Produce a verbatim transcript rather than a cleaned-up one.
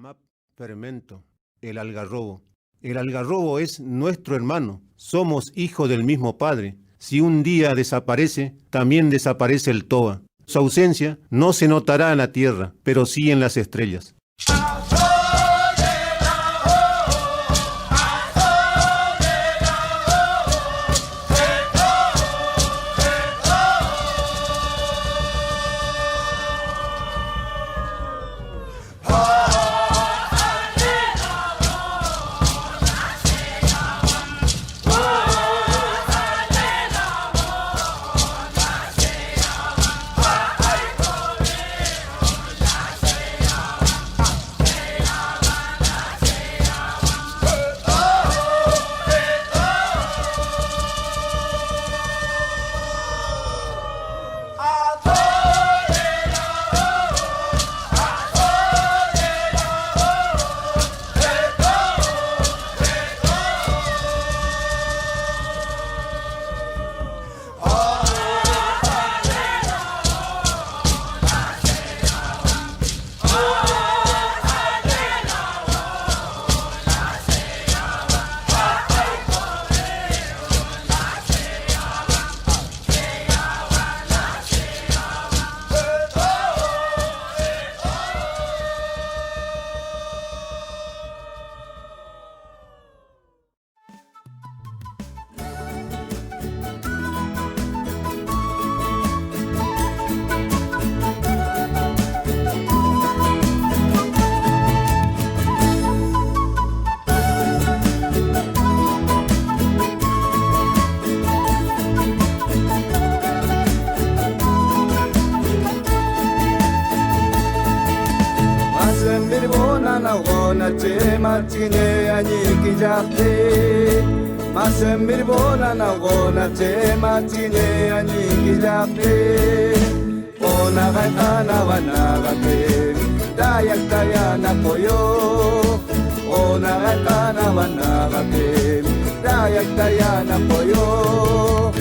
Map fermento, el algarrobo. El algarrobo es nuestro hermano. Somos hijo del mismo padre. Si un día desaparece, también desaparece el toba. Su ausencia no se notará en la tierra, pero sí en las estrellas. Masem birbona na gona che machine añi ki yapte. Masem birbona na gona che machine añi ki yapte. Ona gaitana banagate, dayak tayana koyo. Ona gaitana banagate, dayak tayana koyo.